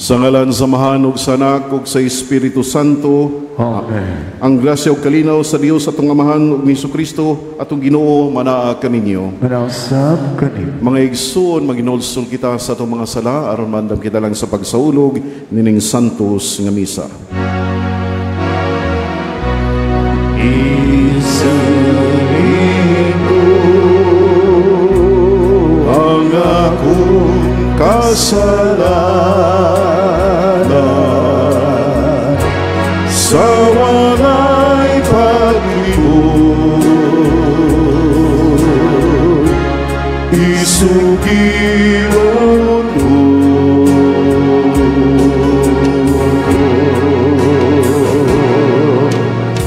Sa ngalan sa Amahan ug sa Anak ug sa Espiritu Santo. Amen. Ang grasya ug kalinaw sa Dios atong Amahan ug ni Kristo atong Ginoo manaa kaninyo. Manausab kanimo. Mga igsoon, maginulsol kita sa atong mga sala aron maandam kita lang sa pagsaulog nining santos nga misa. Isiling ko ang akong kasalanan sa walay paglibot, isugilon ko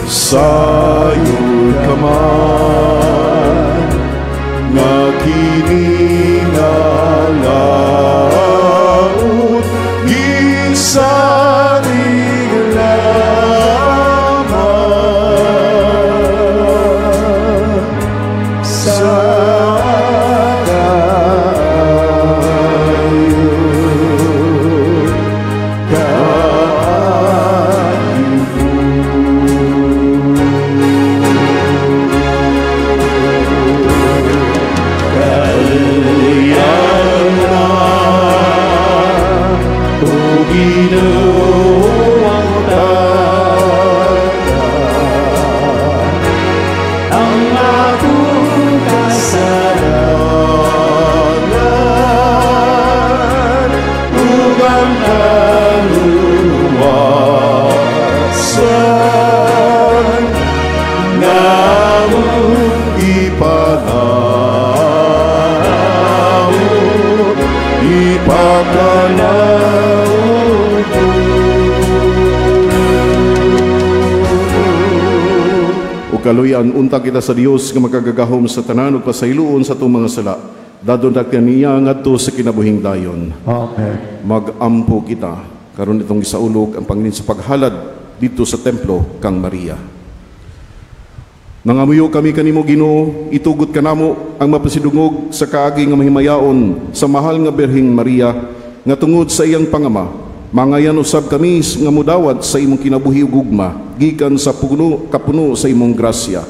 sayo ka man nga kini nga laot gisalig lamang sa kaayo Kaluyan unta kita sa Dios nga makagagahom sa tanan ug pasayloon sa atong mga sala. Dadon niya ngadto sa kinabuhing dayon. Amen. Magampo kita karon itong gisaulog ang Panginoon sa paghalad dito sa templo kang Maria. Nangamuyo kami kanimo Ginoo, itugot kanamo ang mapasidungog sa kaagi nga mahimayaon sa mahal nga Birheng Maria nga tungod sa iyang pangama. Mangayan usab kami nga mudawat sa imong kinabuhi ug gugma gikan sa puno kapuno sa imong grasya.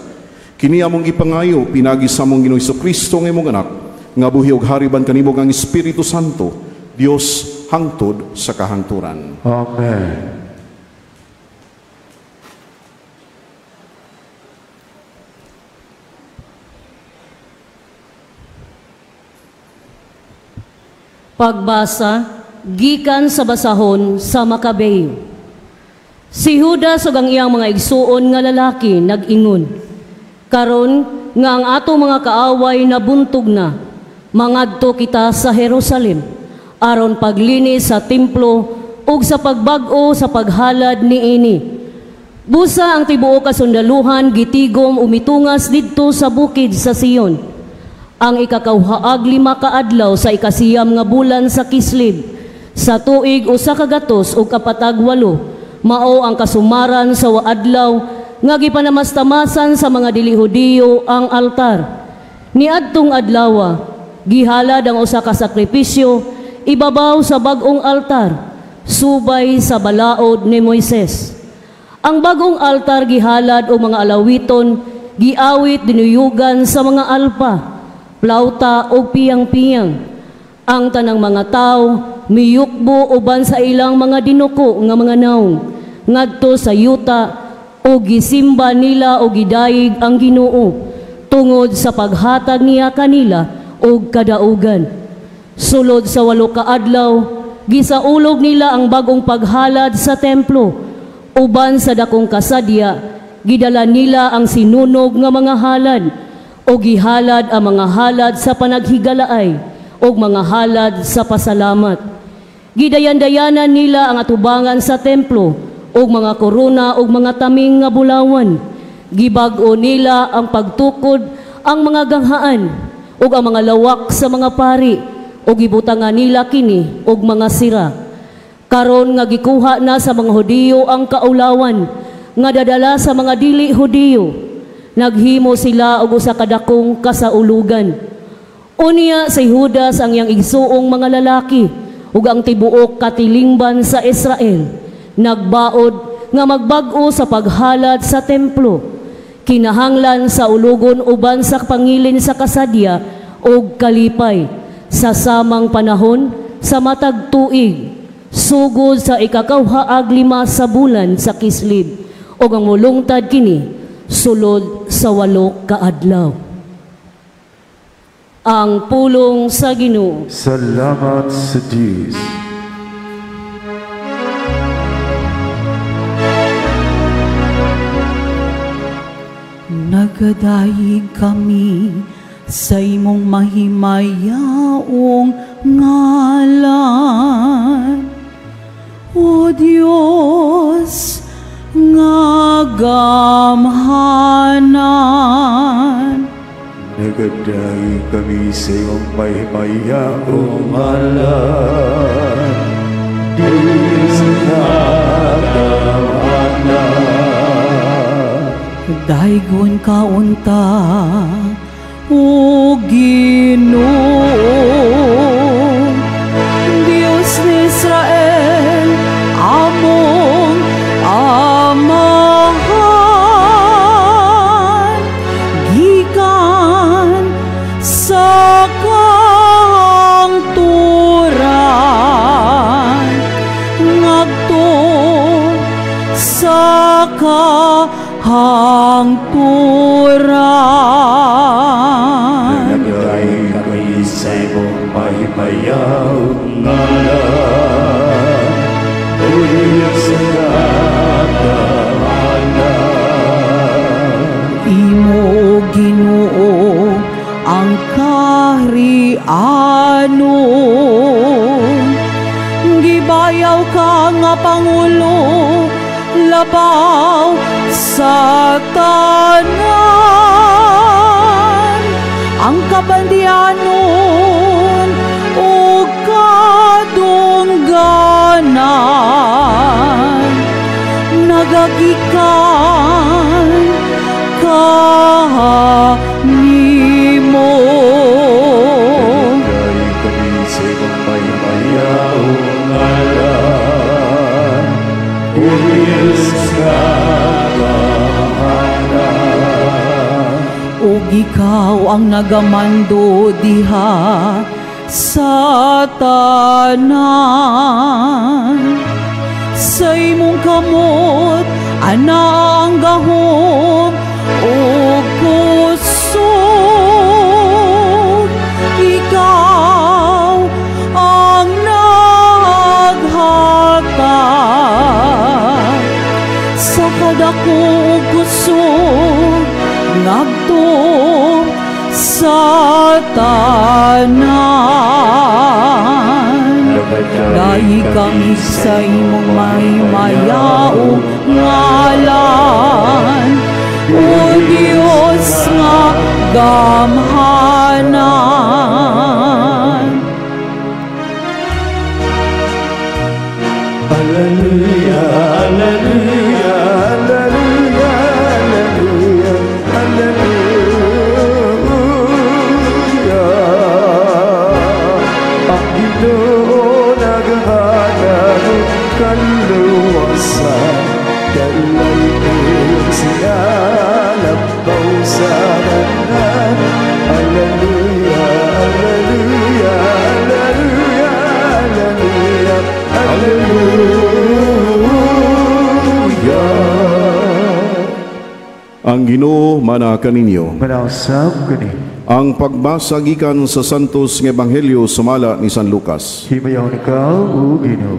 Kini among gipangayo pinagi sa among Ginoong Hesukristo nga imong anak nga buhi ug hariban kanimo ang Espiritu Santo, Dios hangtod sa kahangturan. Amen. Pagbasa gikan sa basahon sa Makabeo. Si Judas ug ang iyang mga igsuon nga lalaki nag-ingon, karon nga ang ato mga kaaway nabuntog na, mangadto kita sa Jerusalem aron paglinis sa templo ug sa pagbag-o sa paghalad niini. Busa ang tibuok kasundaluhan gitigom umitungas didto sa bukid sa Sion. Ang ikakauhaag 5 ka adlaw sa 9 nga bulan sa Kislib, sa tuig 148, mao ang kasumaran sa adlaw nga gipanamastamasan sa mga dili Hudiyo ang altar. Niadtong adlawa, gihalad ang usa ka sakripisyo ibabaw sa bag-ong altar, subay sa balaod ni Moises. Ang bag-ong altar gihalad og mga alawiton, giawit dinuyugan sa mga alpa, plauta o piyang-piyang. Ang tanang mga tao miyukbo uban sa ilang mga dinuko nga mga naong ngadto sa yuta o gisimba nila o gidayeg ang Ginoo tungod sa paghatag niya kanila og kadaugan. Sulod sa 8 ka adlaw, gisaulog nila ang bagong paghalad sa templo. Uban sa dakong kasadya, gidala nila ang sinunog nga mga halad o gihalad ang mga halad sa panaghigalaay o mga halad sa pasalamat. Gidayan-dayanan nila ang atubangan sa templo o mga korona o mga taming nga bulawan. Gibag-o nila ang pagtukod ang mga ganghaan o ang mga lawak sa mga pari o gibutangan nila kini og mga sira. Karon nga gikuha na sa mga Hudiyo ang kaulawan nga dadala sa mga dili Hudiyo, naghimo sila og usa ka dakong kasaulugan. Unya si Judas ang iyang igsuong mga lalaki ug ang tibuok katilingban sa Israel nagbaod nga magbag-o sa paghalad sa templo. Kinahanglan sa ulugon uban sa pangilin sa kasadya og kalipay sa samang panahon sa matag tuig, sugod sa ikakawhaag lima sa bulan sa Kislib, ug ang molungtad kini sulod sa 8 ka adlaw. Ang pulong sa Ginoo. Salamat sa Dios. Nagadayeg kami sa imong mahimayaong ngalan, O Dios nga gamhanan. Nagadayeg kami sa imong mahimayaong ngalan, Diyos nga gamhanan. Daygon ka unta, O Ginoo, Dios ni Israel, among Amahan, gikan sa kahangturan ngadto sa kahangturan. Nagadayeg kami sa imong mahimayaong ngalan, O Diyos nga gamhanan. Imo, Ginoo, ang kahrianon, gibayaw ka nga pangulo labaw sa tanan. Ang kabandianon ug kadungganan nagagikan kanimo. Nagadayeg kami sa imong mahimayaong ngalan, O Diyos nga gamhanan. Ug ikaw ang nagamando diha sa tanan. Sa imong kamot ana ang gahom ug kusog. Ikaw ang naghatag sa kadako ug kusog ngadto sa tanan. Dayeg kami sa imong mahimayaong ngalan, O Dios nga gamhanan. Alleluia, alleluia, alleluia, alleluia, alleluia. Ang Ginoo naghahanap og kaluwasan, kalayong siya labaw sa tanan. Alleluia, alleluia, alleluia, alleluia, alleluia. Ang Ginoo mana kaninyo. Manausap kani. Ang pagbasa gikan sa Santos nga Ebanghelyo sumala ni San Lucas. Himayaw ikaw, o Ginoo.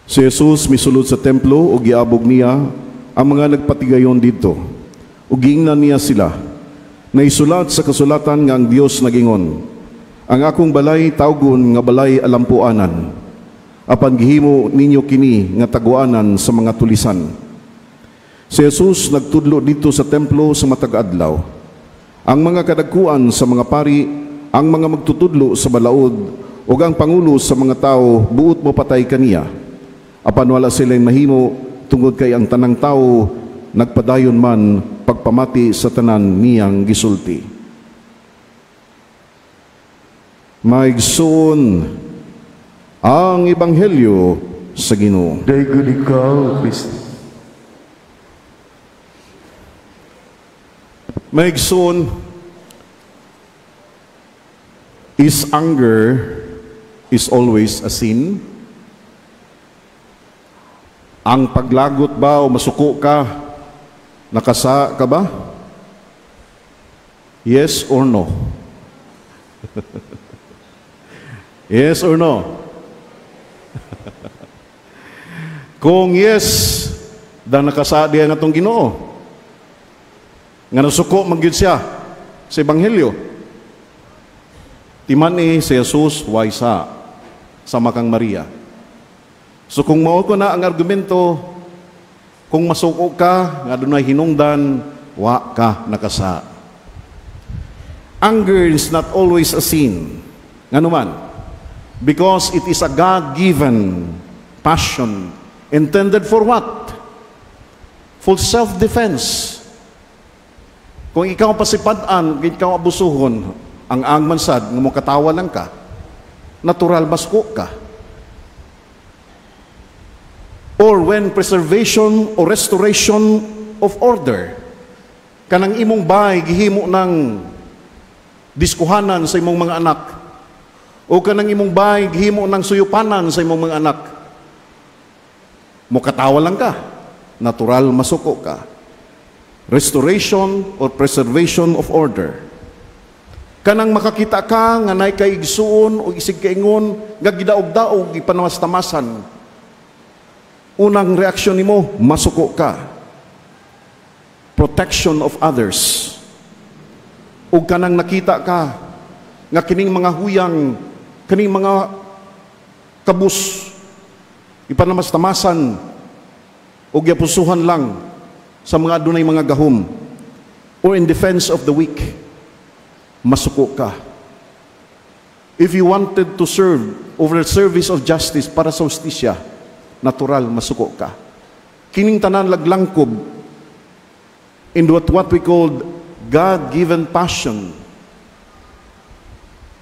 Si Jesus misulod sa templo ug giabog niya ang mga nagpatigayon didto. Ug giingnan niya sila. Naisulat sa kasulatan nga ang Dios nagingon, ang akong balay tawgon nga balay alampuanan. Apan gihimo ninyo kini nga taguanan sa mga tulisan. Si Jesus nagtudlo dito sa templo sa matag adlaw. Ang mga kadagkuan sa mga pari, ang mga magtutudlo sa balaod, ug ang pangulo sa mga tao buot mo patay kaniya. Apan wala sila'y mahimo tungod kay ang tanang tao nagpadayon man pagpamati sa tanan niyang gisulti. Maigsoon, ang Ebanghelyo sa Ginoo. Daygon ikaw, Kristo. Maigsoon, is anger is always a sin? Ang paglagot ba o masuko ka, nakasa ka ba? Yes or no? Yes or no? Kung yes, da nakasa diya nga itong Ginoo. Nga nasuko man gyud siya sa Ebanghelyo. Timan ni si Jesus way sa makang Maria. So kung mao ko na ang argumento, kung masuko ka, nga dunay hinungdan, wa ka nakasa. Anger is not always a sin. Ngano man? Because it is a God-given passion intended for what? For self-defense. Kung ikaw pasipad-an, ikaw abusuhon, ang angman sad, nga mokatawa lang ka, natural masuko ka. Or when preservation or restoration of order, kanang imong bahay gihimo ng diskuhanan sa imong mga anak, o kanang imong bahay gihimo ng suyupanan sa imong mga anak, mokatawa lang ka, natural masuko ka. Restoration or preservation of order. Kanang makakita ka nga nay kay igsuon o isig kaingon nga gidaog-daog ipanamastamasan, unang reaksyon nimo, masuko ka. Protection of others. O kanang nakita ka nga kining mga huyang, kining mga kabus ipanamastamasan o giapusuhan lang sa mga adunay mga gahom, or in defense of the weak, masuko ka. If you wanted to serve over the service of justice para sa hustisya, natural masuko ka. Kining tanan laglangkob in what we called God-given passion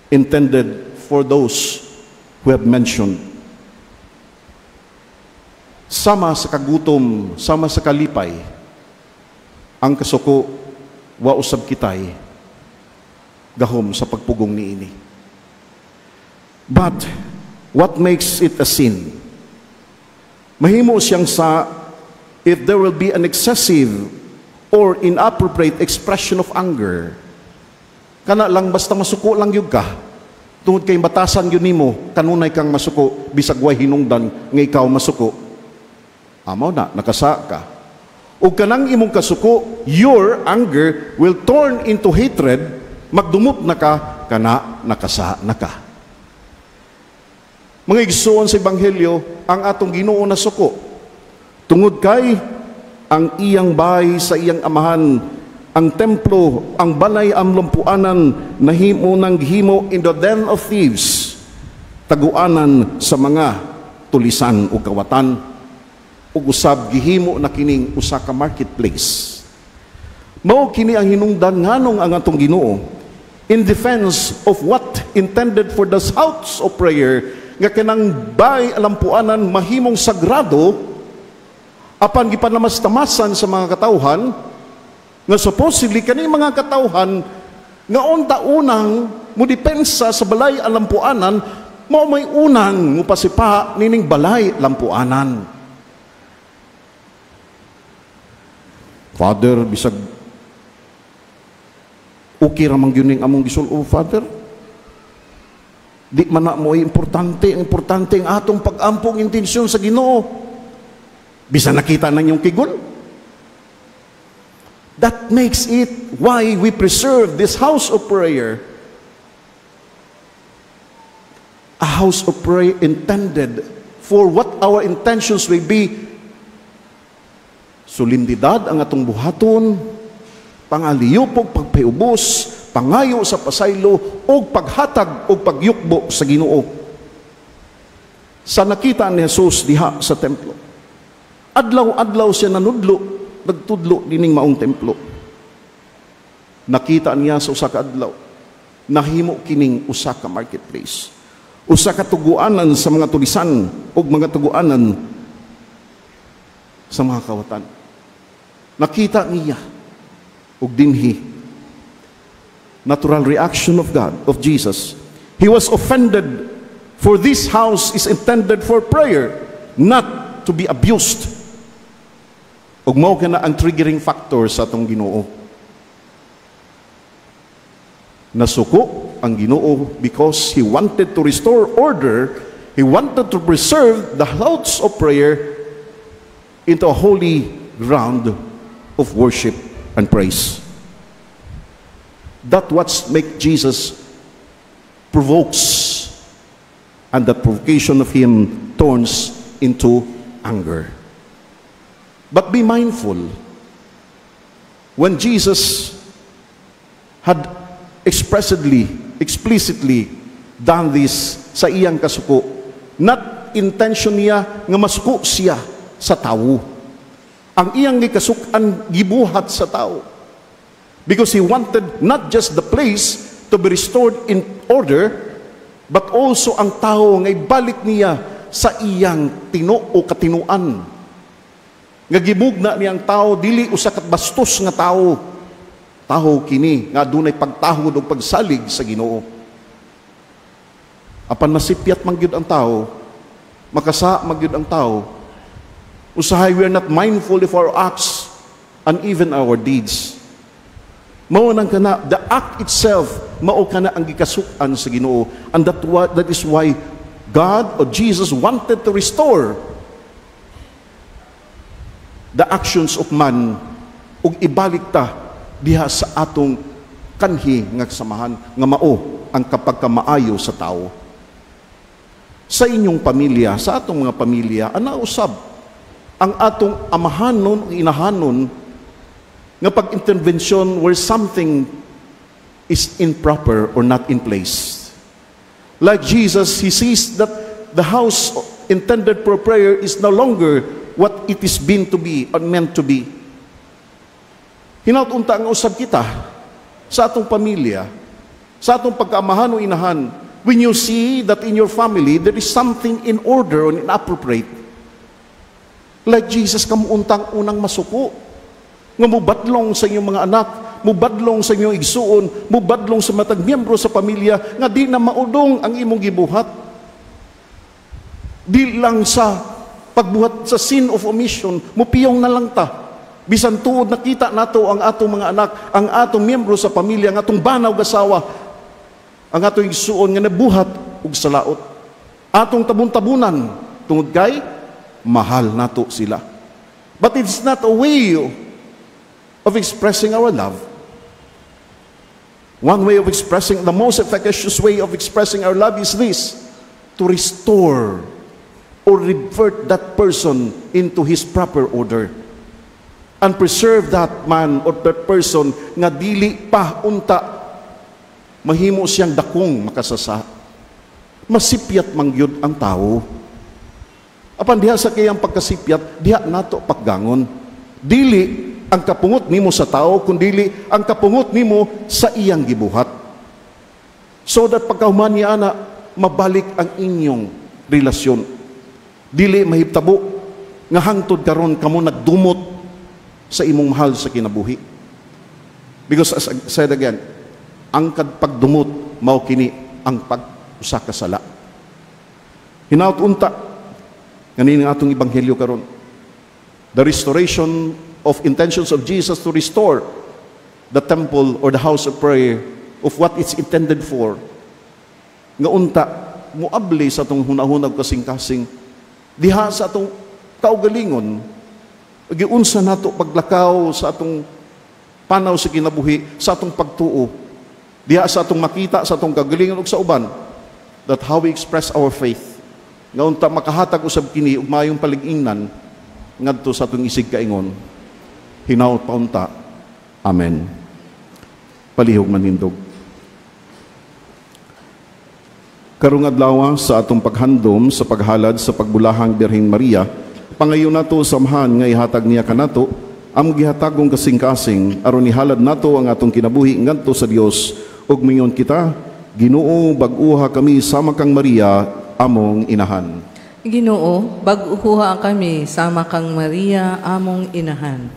intended for those who have mentioned. Sama sa kagutom, sama sa kalipay, ang kasuko, wa usab kitay, gahom sa pagpugong niini. But what makes it a sin? Mahimo siyang sa if there will be an excessive or inappropriate expression of anger. Kana lang basta masuko lang yun ka. Tungod kay batasan yun nimo, kanunay kang masuko, bisag way hinungdan nga ikaw masuko. Amaw na, nakasa ka. O kanang imong kasuko, your anger will turn into hatred, magdumot na ka, kana nakasa na ka. Mga igsuon sa Ebanghelyo, ang atong Ginoo na suko. Tungod kay ang iyang bahay sa iyang amahan, ang templo, ang balay ang lampuanan, nahimo ng gihimo in the den of thieves, taguanan sa mga tulisan o kawatan, ug usab gihimo na kining usa ka marketplace. Mao kini ang hinungdan nganong ang atong Ginoo in defense of what intended for the house of prayer, nga kanang bay alampuanan mahimong sagrado apan gipanamastamasan sa mga katawhan, nga supposedly kani mga katawhan nga unta unang mudepensa sa balay alampuanan, mao may unang mupasipa nining balay lampuanan. Father, bisag okay ra man gyud ning among gisul-o, Father. Di man na mo importante, ang importante ang atong pag-ampong intensyon sa Ginoo. Bisan nakita na niyong kigol. That makes it why we preserve this house of prayer. A house of prayer intended for what our intentions may be. Solemnidad ang atong buhaton, pangaliyupog, pagpaubos, pangayo sa pasaylo, og paghatag og pagyukbo sa Ginoo. Sa nakita ni Jesus diha sa templo, adlaw-adlaw siya nanudlo, nagtudlo dining maong templo. Nakita niya sa usa ka adlaw Nahimo kining usa ka marketplace, usa ka tuguanan sa mga tulisan ug mga tuguanan sa mga kawatan. Nakita niya ug dinhi, natural reaction of God, of Jesus. He was offended, for this house is intended for prayer, not to be abused. Ug mao kana ang triggering factor sa atong Ginoo. Nasuko ang Ginoo because He wanted to restore order. He wanted to preserve the house of prayer into a holy ground of worship and praise. That what make Jesus provokes, and that provocation of Him turns into anger. But be mindful, when Jesus had expressly, explicitly done this sa iyang kasuko, not intention niya nga masuko siya sa tawo. Ang iyang gikasuk-an, gibuhat sa tao. Because He wanted not just the place to be restored in order, but also ang tao nga ibalik niya sa iyang tino o katinuan. Nga gimugna niya ang tao, dili usa ka bastos nga tao. Tawo kini nga adunay pagtahod ug pagsalig sa Ginoo. Apan masipyat man gyud ang tao, makasa man gyud ang tao. Usahay we are not mindful of our acts and even our deeds. Mao nang kana, the act itself, mao kana ang gikasuk-an sa Ginoo. And that is why God or Jesus wanted to restore the actions of man ug ibalik ta diha sa atong kanhi nga samahan nga mao ang kapagkamaayo sa tao. Sa inyong pamilya, sa atong mga pamilya, ana usab ang atong amahanon o inahanon nga pag-intervention where something is improper or not in place. Like Jesus, He sees that the house intended for prayer is no longer what it is been to be or meant to be. Hinaut unta nga usab kita sa atong pamilya, sa atong pagkaamahan o inahan, when you see that in your family there is something in order or inappropriate, like Jesus, kamo untang unang masuko, nga mubadlong sa inyong mga anak, mubadlong sa inyong igsuon, mubadlong sa matag miyembro sa pamilya, nga di na maudong ang imong gibuhat. Di lang sa pagbuhat sa sin of omission, mupiyong na lang ta. Bisan tuod nakita nato ang atong mga anak, ang atong miyembro sa pamilya, ang atong bana ug asawa, ang atong igsuon nga nabuhat og salaot. Atong tabon-tabunan tungod kay mahal nato sila. But it's not a way of expressing our love. One way of expressing, the most efficacious way of expressing our love is this: to restore or revert that person into his proper order and preserve that man or that person nga dili pa unta mahimo siyang dakong makasasa. Masipyat man gyud ang tao. Apan diha sa kayang pagkasipyat, diha nato pakgangon. Dili ang kapungot nimo sa tao, kundili ang kapungot nimo sa iyang gibuhat. So that pagkahuman niya ana, mabalik ang inyong relasyon. Dili mahitabo nga hangtod karon kamo nagdumot sa imong mahal sa kinabuhi. Because as I said again, ang pagdumot mao kini ang pag-usa ka sala. Hinaut unta nganin ang atong ebanghelyo karon. The restoration of intentions of Jesus to restore the temple or the house of prayer of what it's intended for. Nga unta muabli sa atong hunahuna ug kasing-kasing diha sa atong kaugalingon, giunsa nato paglakaw sa atong panaw sa kinabuhi, sa atong pagtuo, diha sa atong makita sa atong kaugalingon ug sa uban, that how we express our faith nga unta makahatag usab kini og maayong palig-ingnan ngadto sa atong isig kaingon. Hinaut pa unta. Amen. Palihog manindog. Karong adlaw, sa atong paghandom sa paghalad sa pagbulahang Birheng Maria, pangayo nato sa Amahan nga ihatag niya kanato ang gihatagong kasing-kasing aron ihalad nato ang atong kinabuhi ngadto sa Dios. Ug mingon kita, Ginoo, bag-uha kami sama kang Maria, among inahan. Ginoo, bag-uha kami sama kang Maria, among inahan.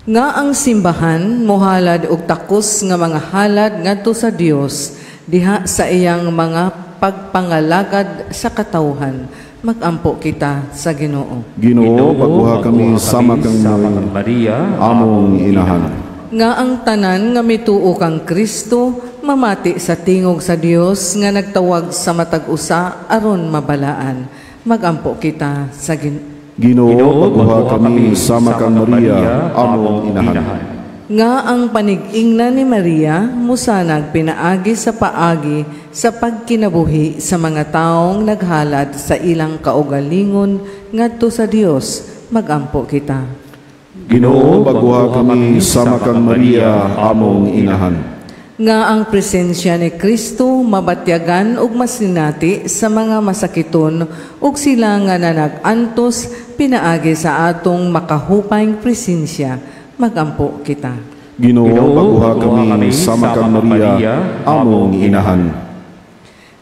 Nga ang simbahan mohalad og takos nga mga halad ngadto sa Dios diha sa iyang mga pagpangalagad sa katawhan. Magampo kita sa Ginoo. Ginoo, bag-uha kami sama kang Maria, among inahan. Nga ang tanan nga mituo kang Kristo mamati sa tingog sa Dios nga nagtawag sa matag usa aron mabalaan. Magampo kita sa Ginoo. Ginoo, bag-uha kami sama kang Maria, among inahan. Nga ang panigingna ni Maria musanag pinaagi sa paagi sa pagkinabuhi sa mga taong naghalad sa ilang kaugalingon ngadto sa Dios. Magampo kita. Ginoo, bag-uha kami sama kang Maria, among inahan. Nga ang presensya ni Kristo mabatyagan ug masinati sa mga masakiton ug sila nga nanag-antos pinaagi sa atong makahupayng presensya. Magampo kita. Ginoo, bag-uha kami sama kang Maria, among inahan.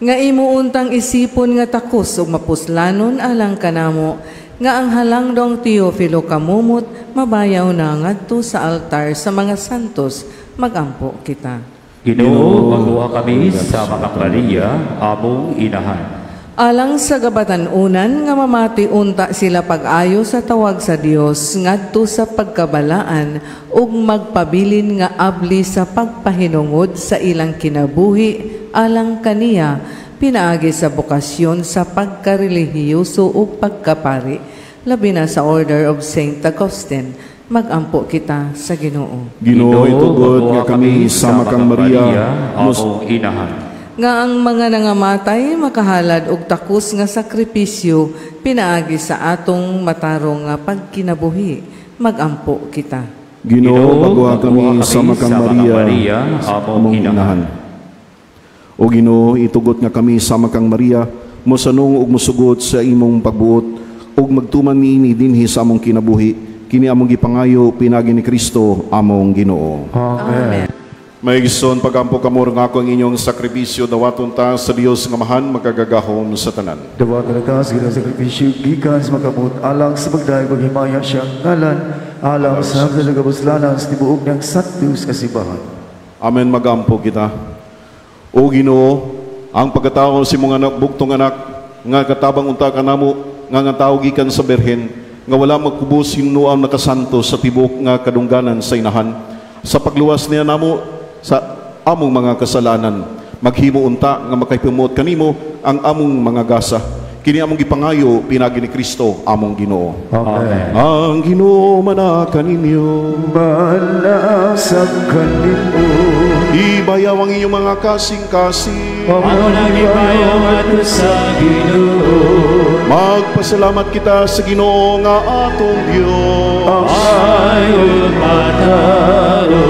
Nga imuuntang isipon nga takos ug mapuslanon alang kanamo, nga ang halangdong Teofilo kamumot mabayaw na ngadto sa altar sa mga santos. Magampo kita. Ginoo, bag-uha kami sama kang Maria, among inahan. Alang sa gabatan-unan nga mamati unta sila pag-ayo sa tawag sa Dios ngadto sa pagkabalaan ug magpabilin nga abli sa pagpahinungod sa ilang kinabuhi alang kaniya pinaagi sa bokasyon sa pagkarelihiyoso ug pagkapari, labi na sa Order of Saint Augustine. Magampo kita sa Ginoo. Ginoo, itugot nga kami sama kang Maria, among inahan. Nga ang mga nangamatay makahalad og takos nga sakripisyo pinaagi sa atong matarong nga pagkinabuhi. Magampo kita. Ginoo, bag-uha kami sama kang Maria, among inahan. O Ginoo, itugot nga kami sama kang Maria, mosanong ug mosugot sa imong pagbuot ug magtuman niini dinhi sa among kinabuhi. Kini among gipangayo pinaagi ni Kristo among Ginoo. Amen. Maigsoon, pagampo kamo nga ako ang inyong sakripisyo, dawaton ta sa Dios nga mahan makagagahom sa tanan. Dawaton ta sa Ginoo sakripisyo gikan sa makamot alang sa pagdayeg paghimaya siyang ngalan alang sa nagabuslanan sa tibuok niyang santos nga simbahan. Amen. Magampo kita. O Ginoo, ang pagkatao sa imong anak bugtong anak nga katabang unta kanamo nga nga tawo gikan sa birhen nga wala magkubos hinuam nakasanto sa tibuok nga kadungganan sa inahan, sa pagluwas niya namo sa among mga kasalanan, maghimo unta nga makaipumuot kanimo ang among mga gasa. Kini among gipangayo pinaagi ni Kristo among Ginoo. Amen. Ang Ginoo manaka ninyo, manasab kanimo. Ibayaw ang inyong mga kasing-kasing. Amo nang ibayaw ato sa Ginoo. Magpasalamat kita sa Ginoo nga atong Dios. Ayon mataro.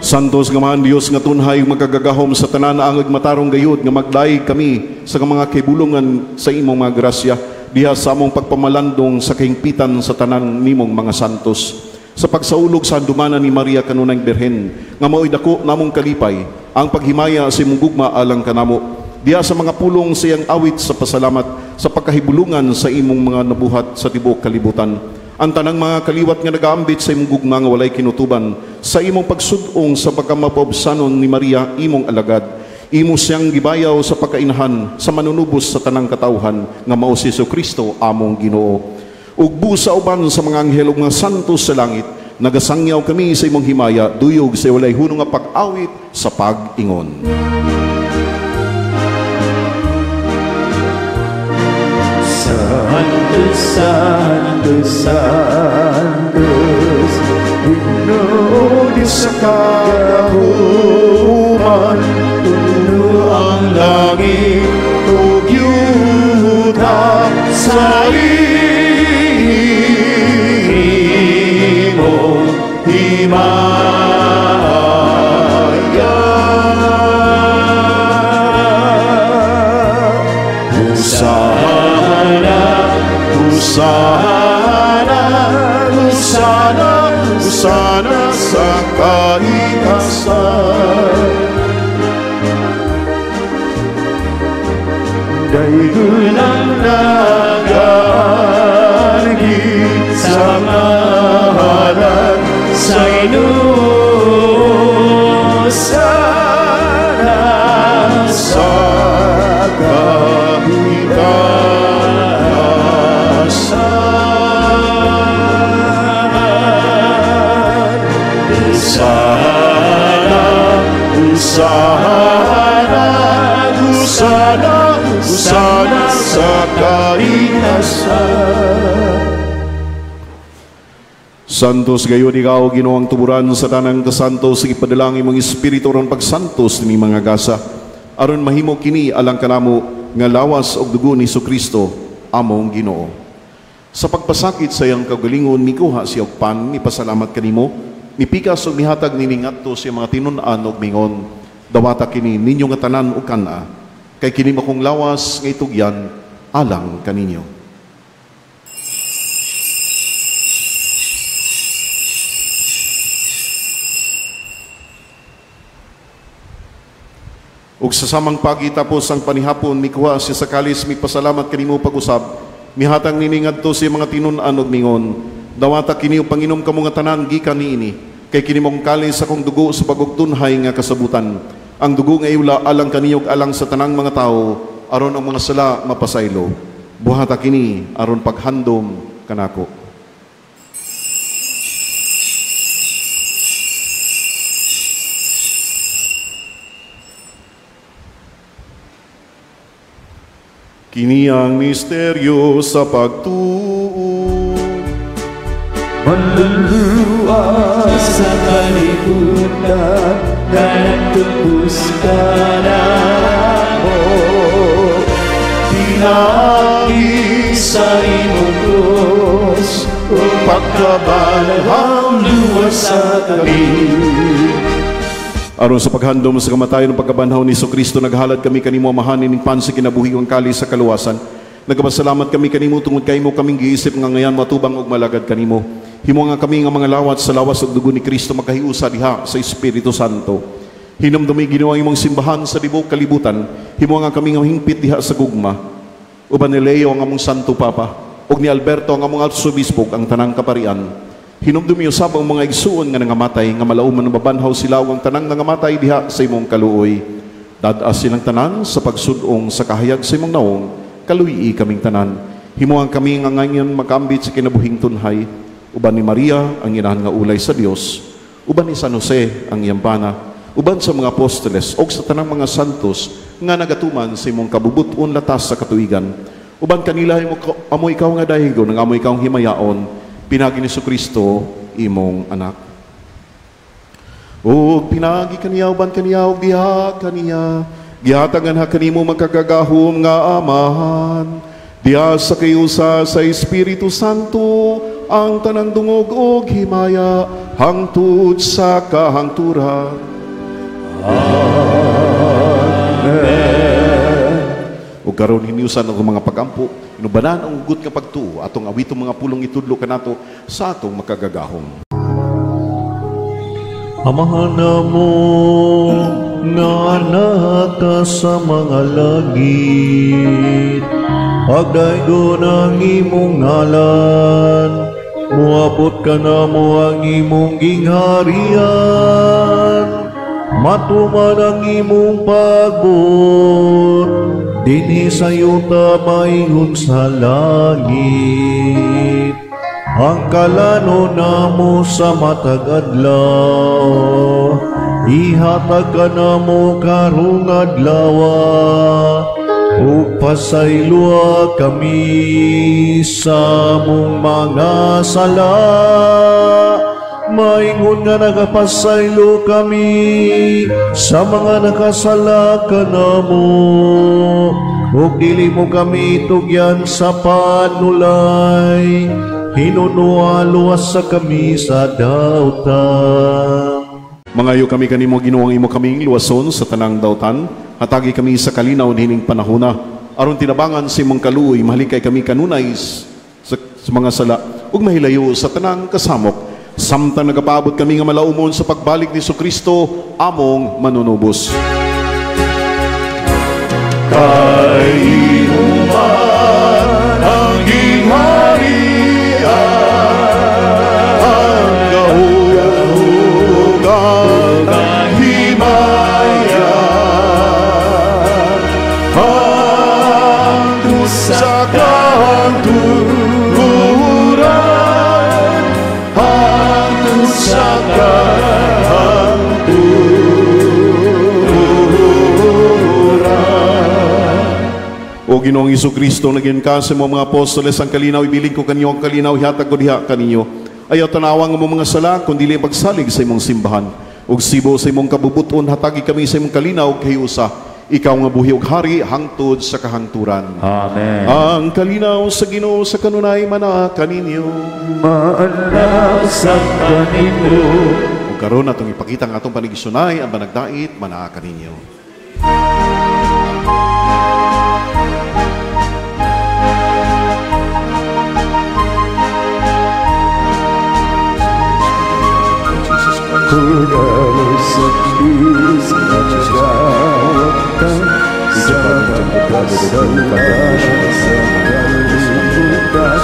Santos nga mahan Dios nga tunhay magkagagahom sa tanan ang matarong gayud nga magdayeg kami sa mga kibulungan sa imong mga grasya diha sa among pagpamalandong sa kahingpitan sa tanan nimong mga santos, sa pagsaulog sa handumanan ni Maria kanunay Birhen nga maoy dako namong kalipay ang paghimaya sa imong gugma alang kanamo diha sa mga pulong sa iyang awit sa pasalamat sa pagkahibulungan sa imong mga nabuhat sa tibuok kalibutan. Ang tanang mga kaliwat nga nagaambit sa imong gugma nga walay kinutuban, sa imong pagsudong sa pagkamapobsanon ni Maria imong alagad, imo siyang gibayaw sa pagkainahan sa manunubos sa tanang katawhan nga mao si Jesucristo among Ginoo. Ug sa uban sa mga anghel ug mga santos sa langit, nagasangyaw kami sa imong himaya, duyog sa walay hunong nga pag-awit sa pag-ingon. Santo, Santo, Santos, Ginoo Dios sa kagahuman, puno ang langit ug yuta sa imong himaya. Hosana, Hosana, Hosana, Hosana sa kaitasan. Daygon ang nagaanhi sa ngalan sa Ginoo, sana sa kahitasan. Usana, usana, usana, usana sa kaitasan. Santos gayon ikaw, Ginoong tuburan sa tanang kasantos, ipadalangin mong espiritu aron pagsantos ni mga gasa, aron mahimo kini alang kanamo nga lawas og dugo ni Kristo among Ginoo. Sa pagpasakit sa iyang kaugalingon, mikuha siya og pan, mipasalamat kanimo, mipikas og mihatag nini ngadto sa mga tinun-an og mingon, dawata kini ninyo nga tanan og kan-a, kay kini makong lawas nga itugyan alang kaninyo. Ug sa samang pagi tapos ang panihapon, mikuha siya sa kalis, mipasalamat kanimo pag-usab, mihatag nini ngadto sa mga tinun-an og mingon, dawata kini ug panginom kamo nga tanan gikan niini, kay kini mong kalis akong dugo sa bagong tunhay nga kasabutan. Ang dugo nga iwla alang kaniyog alang sa tanang mga tawo, aron ang mga sala mapasaylo. Buhata kini aron paghandom kanako. Kini ang misteryo sa pagtuo. Manluluwas sa kalibutan, na nagtubos ka na mo. Pinaagi sa imong krus, ug pagkabanhaw luwas sa kami. Aron sa paghandom sa kamatayon ng pagkabanhaw ni Kristo, naghalad kami kanimo Amahan ining pan sa kinabuhi ug kalis sa kaluwasan. Nagapasalamat kami kanimo tungod kay imo kaming giisip nga ngayan matubang og malagad kanimo. Himo nga kami nga mga lawat sa lawas ug dugo ni Kristo makahiusa diha sa Espiritu Santo. Hinumdumi Ginoo ang imong simbahan sa libok kalibutan. Himo nga kami nga hingpit diha sa gugma. Uban ni Leo ang among Santo Papa ug ni Alberto ang among Arsobispo ang tanang kaparian. Hinumdumi usab ang mga igsuon nga nangamatay, nga malauman ng babanhaw sila ug ang tanang nangamatay diha sa imong kaluoy. Dad-as silang tanan sa pagsudong sa kahayag sa imong naong, kaluyi kaming tanan. Himuang kami nga ngayon makambit sa kinabuhing tunhay, uban ni Maria ang inahan nga ulay sa Dios, uban ni San Jose ang iyang bana, uban sa mga apostoles og sa tanang mga santos nga nagatuman sa imong kabubut-on latas sa katuigan. Uban kanila amo ikaw nga dahigon, ang amo ikaw ang himayaon, pinagi ni Kristo imong anak. O pinagi kaniya uban kaniya og diha kaniya, gihatagan ha kanimo magkagagahom nga Amahan, diha sa kayusa sa Espiritu Santo ang tanang dungog og himaya hangtod sa kahangturan. Amen. Ug karon hiniusan ang mga pagampo, inubanan ang ugot nga pagtuo, atong awitong mga pulong itudlo kanato sa atong makagagahom. Amahan namo nga anak ka sa mga langit, pagdaygon ang imong ngalan, muabot ka namo ang imong gingharian, matuman ang imong pagbuot, dinhi sa yuta maingon sa langit. Ang kalano namo sa matag adlaw, ihatag ka namo karong adlawa, ug pasayloa kami sa among mga sala, maingon nga nagapasaylo kami sa mga nakasala kanamo, ug dili mo kami tugyan sa panulay, hinunoa luwas sa kami sa dautan. Mangayo kami kanimo Ginoo ang imo kaming luwason sa tanang dautan, hatagi kami sa kalinaw nining panahona, aron tinabangan sa imong kaluoy, mahalikay kami kanunay sa mga sala ug mahilayo sa tanang kasamok, samtang nagapaabot kami nga malaumon sa pagbalik ni Kristo among manunubos. Kay O Ginoong Hesukristo, naging ka sa mga apostoles ang kalinaw, ibiling ko kanyo ang kalinaw, ihatag ko diha kaninyo. Ayaw tanawang ang mga sala, kundi pagsalig sa imong simbahan. Ug sibo sa imong kabubuton, hatagi kami sa imong kalinaw, kahiusa. Ikaw nga buhi ug hari, hangtod sa kahangturan. Amen. Ang kalinaw sa Ginoo sa kanunay manaa kaninyo. Manaa sa kaninyo. Ug karon atong ipakita ang atong panigsunay, ang panagdait, manaa kaninyo. Kudaro sa Diyos na nagawagtang sa mga kasalanan sa kalibutan.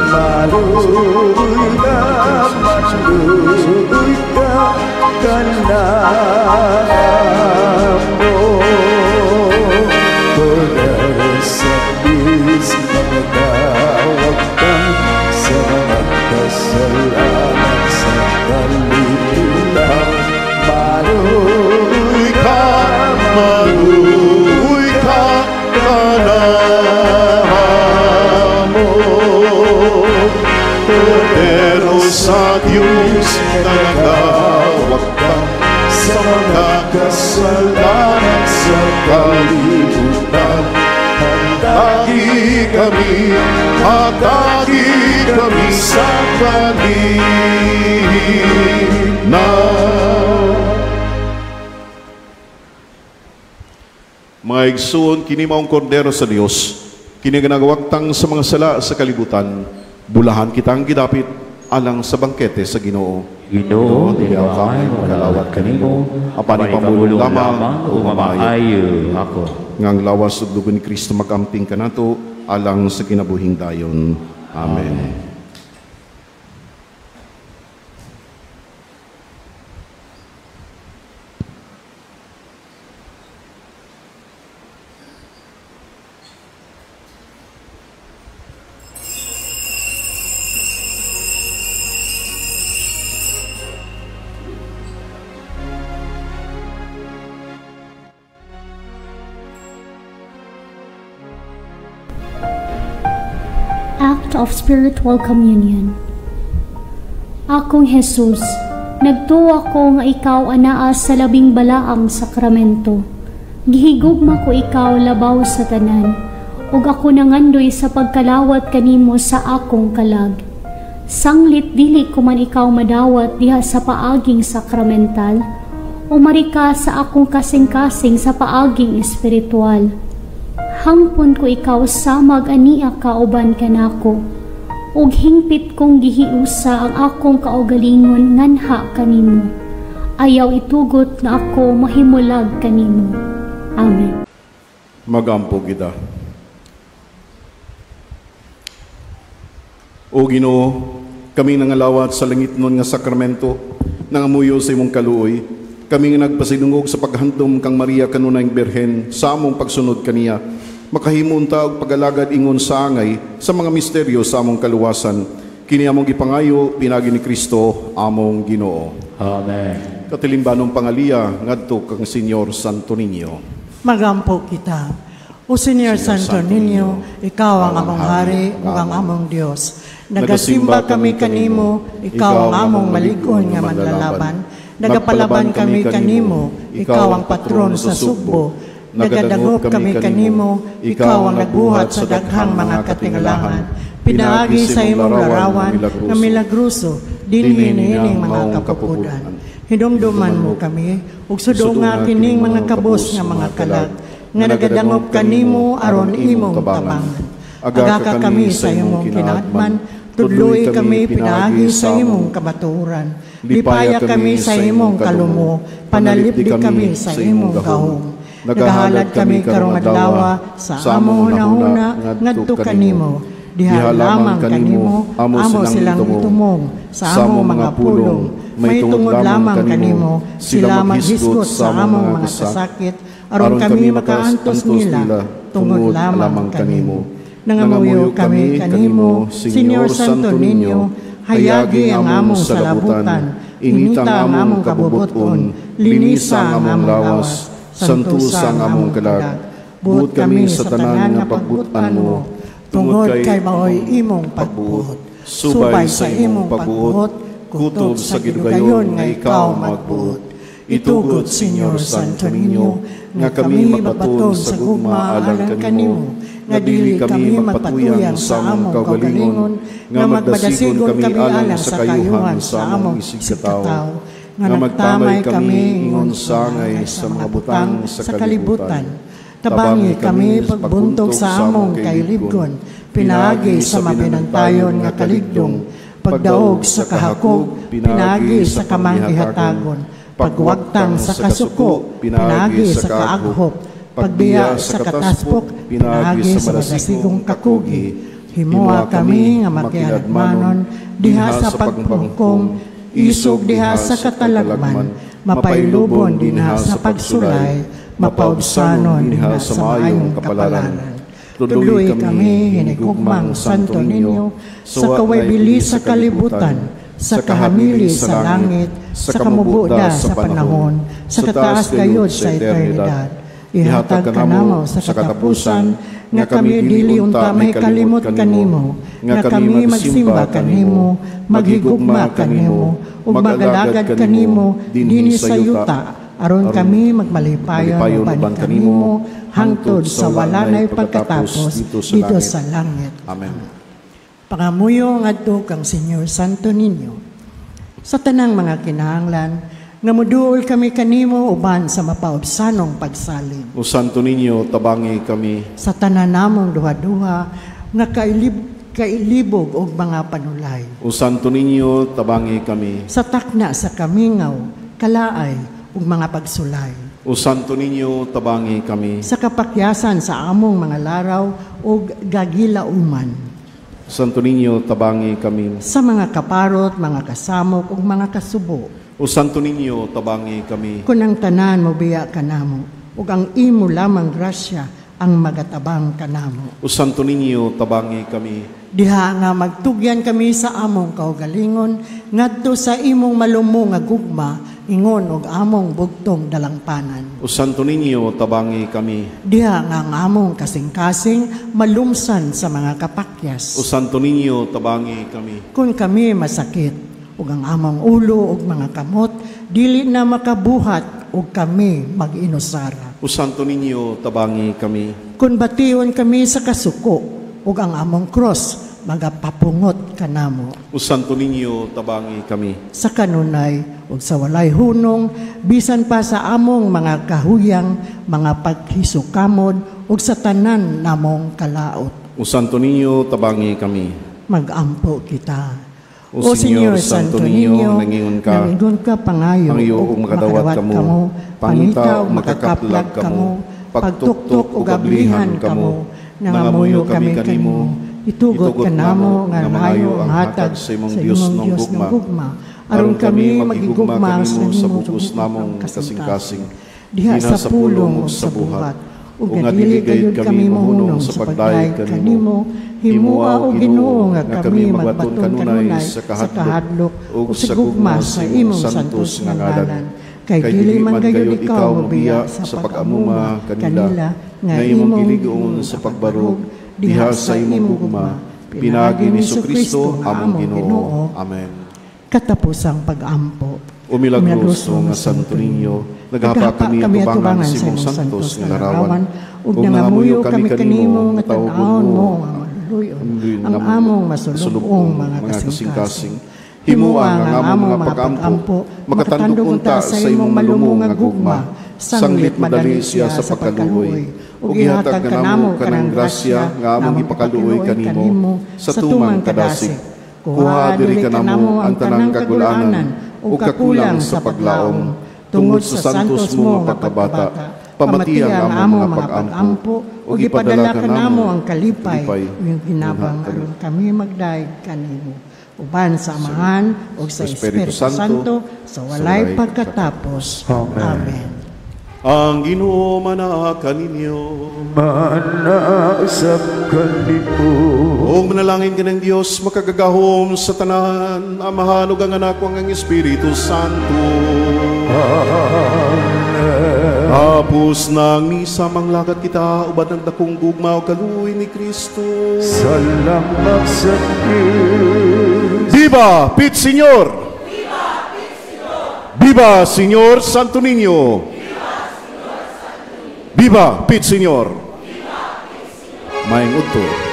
Maluoy ka, maluoy ka, kanamo. Kudaro sa Diyos na nagawagtang sa mga kasalanan sa kalibutan. Maluoy ka, maluoy ka, kanamo. Kordero sa Diyos na nagawagtang sa mga kasalanan sa kalibutan. Hatagi kami sa kalinaw. Mga igsoon, kini maong kordero sa Dios, kini ginagawagtang sa mga sala sa kalibutan. Bulahan kitang gidapit alang sa bangkete sa Ginoo. Ginoo, dili ako kay magalawat kanimo, apan ipamulong lamang ug maayo ako. Ngang lawas ug dugo ni Kristo magamping kanato alang sa kinabuhing dayon. Amen. Amen. Of Spiritual Communion. Akong Jesus, nagtuwa ko nga ikaw anaa sa labing balaang sakramento. Gihigugma ko ikaw labaw sa tanan, ug ako nangandoy sa pagkalawat kanimo sa akong kalag. Sanglit dili ko man ikaw madawat diha sa paaging sakramental, umari ka sa akong kasing-kasing sa paaging espiritual. Hangpon ko ikaw samag ania kauban kanako, ug hingpit kong gihiusa ang akong kaugalingon nganha kanimo. Ayaw itugot nga ako mahimulag kanimo. Amen. Magampo kita. O Ginoo, kami nangalawat sa langit nun nga sakramento, nangamuyo sa imong kaluoy. Kami nga nagpasidungog sa paghandom kang Maria kanunayng Birhen sa among pagsunod kaniya. Makahimo unta og pagalagad ingon sa angay sa mga misteryo sa among kaluwasan. Kini among gipangayo pinagi ni Kristo among Ginoo. Amen. Katilimbanong pangaliya ngadto kang Señor Santo Niño. Magampo kita. O Señor Santo Niño, ikaw ang among hari ug ang among Dios. Nagasimba kami kanimo, ikaw ang among malig-on nga manlalaban. Nagapalaban kami kanimo, ikaw ang patron sa Sugbo. Nagadangop kami kanimo, ikaw ang nagbuhat sa daghang mga katingalahan. Pinaagi sa imong larawan nga milagroso, dinhi niining mga kapupudan. Hinumduman mo kami, ug sudunga kining mga kabos nga mga kalag, nga nagadangop kanimo aron imong tabangan. Agaka kami sa imong kinaadman, tudloy kami pinaagi sa imong kamatuoran. Lipaya kami sa imong kalumo, panalipdi kami sa imong gahom. Nagahalad kami karong adlaw sa among hunahuna ngadto kanimo. Diha lamang kanimo, amo silang itumong sa among mga pulong. May tungod lamang kanimo, sila maghisgot sa among mga kasakit, aron kami makaantos nila tungod lamang kanimo. Nangamuyo kami kanimo, Señor Santo Niño, hayagi ang among salabutan, inita ang among kabubuton, linisa ang among lawas, santusa ang among kalag. Buot kami sa tanan nga pagbutan mo, tungod kay maoy imong pagbuot. Subay sa imong pagbuot, kutob sa gidugayon nga ikaw magbuot. Itugot, Señor Santo Niño, nga kami magbaton sa gugma alang kanimo, nga dili kami magpatuyang sa among kaugalingon, nga magmadasigon kami alang sa kayuhan sa among isigkatawo, nga nagtamay kami ingon sangay sa mga butang sa kalibutan. Tabangi kami pagbuntog sa among kailibgon, pinaagi sa mabinantayon nga kaligdong, pagdaog sa kahakog, pinaagi sa kamanggihatagon, pagwagtang sa kasuko, pinaagi sa kaaghop, pagbiya sa kataspok, pinaagi sa madasigong kakugi. Himoa kami nga makialadmanon diha sa pagpungkong, isog diha sa katalagman, mapailubon dinha sa pagsulay, mapaubsanon dinha sa maayong kapalaran. Tudloy kami hinigugmang Santo Niño sa kawaybili sa kalibutan, sa kahamili sa langit, sa kamubuda sa panahon, sa kataas gayod sa eternidad. Ihatag kanamo sa katapusan, nga kami dili unta may kalimot kanimo, nga kami magsimba kanimo, maghigugma kanimo, ug magalagad kanimo dinhi sa yuta, aron kami magmalipayon uban kanimo hangtod sa wala nay pagkatapos dito sa langit. Amen. Pangamuyo ngadto kang Señor Santo Niño sa tanang mga kinahanglan nga moduol kami kanimo uban sa mapaubsanong pagsalig. O Santo Niño, tabangi kami sa tanan namong duha-duha nga kailibog og mga panulay. O Santo Niño, tabangi kami sa takna sa kamingaw, kalaay ug mga pagsulay. O Santo Niño, tabangi kami sa kapakyasan sa among mga laraw ug gagilauman. Santo Niño, tabangi kami sa mga kaparot, mga kasamok ug mga kasubo. O Santo Niño, tabangi kami kun ang tanan mobiya kanamo ug ang imo lamang grasya ang magatabang kanamo. O Santo Niño, tabangi kami diha nga magtugyan kami sa among kaugalingon ngadto sa imong malumo nga gugma, ingon og among bugtong dalangpanan. O Santo Niño, tabangi kami diha nga ang among kasing-kasing malumsan sa mga kapakyas. O Santo Niño, tabangi kami kun kami masakit ug ang among ulo ug mga kamot dili na makabuhat ug kami mag-inusara. O Santo Niño, tabangi kami kun bation kami sa kasuko ug ang among cross magapapungot kanamo. O Santo Niño, tabangi kami sa kanunay ug sa walay hunong, bisan pa sa among mga kahuyang, mga paghisukamod ug sa tanan namong kalaot. O Santo Niño, tabangi kami. Magampo kita. O Señor Santo Niño, nangingon ka, pangayo ug makadawat kamo, pangita ug makakaplag kamo, pagtuktok ug ablihan kamo, nangamuyo kami kanimo, itugot kanamo nga maayo ang hatag sa imong Dios ng gugma, aron kami magigugma kanimo sa bugos namong kasing-kasing, diha sa pulong ug sa buhat, ug nga dili gayud kami mohunong sa pagdayeg kanimo. Himoa o Ginoo nga kami magbaton kanunay sa kahadlok ug sa gugma sa imong santos nga ngalan. Kay dili man gayud ikaw mobiya sa pag-amuma kanila, nga imong giligon sa pagbarog diha sa imong gugma, pinaagi ni Jesucristo among Ginoo. Amen. Katapusang pag-ampo. O milagroso nga Santo Niño, naghapa kami atubangan sa imong santos nga larawan, ug nangamuyo kami kanimo nga tan-awon mo ang among masulubong mga kasing-kasing. Himoa nga ang among mga pag-ampo makatandog unta sa imong malumo nga gugma, sanglit madali siya sa pagkaluoy, ug ihatag kanamo kanang grasya nga among ipakaluoy kanimo sa tumang kadasig. Kuha diri kanamo ang tanang kagulanan ug kakulang sa paglaom tungod sa santos mo nga pagkabata. Pamatiang ang among mga pag-ampo ug ipadala kanamo ang kalipay ug ginabang aron kami magdayeg kanimo, uban sa Amahan ug sa Espiritu Santo, sa walay pagkatapos. Amen. Ang Ginoo manaa kaninyo, manaa sab kanimo. Ug manalangin ka ng Dios makagagahom sa tanan, Amahan ug ang Anak ug ang Espiritu Santo. Amen. Apo Pagkatapos ng misa, manglagat kita uban ang dakong gugma o kaluoy ni Kristo. Salamat sa Diyos. Viva Pit Señor! Viva Señor Santo Niño! Viva Pit Señor! Maayong udto.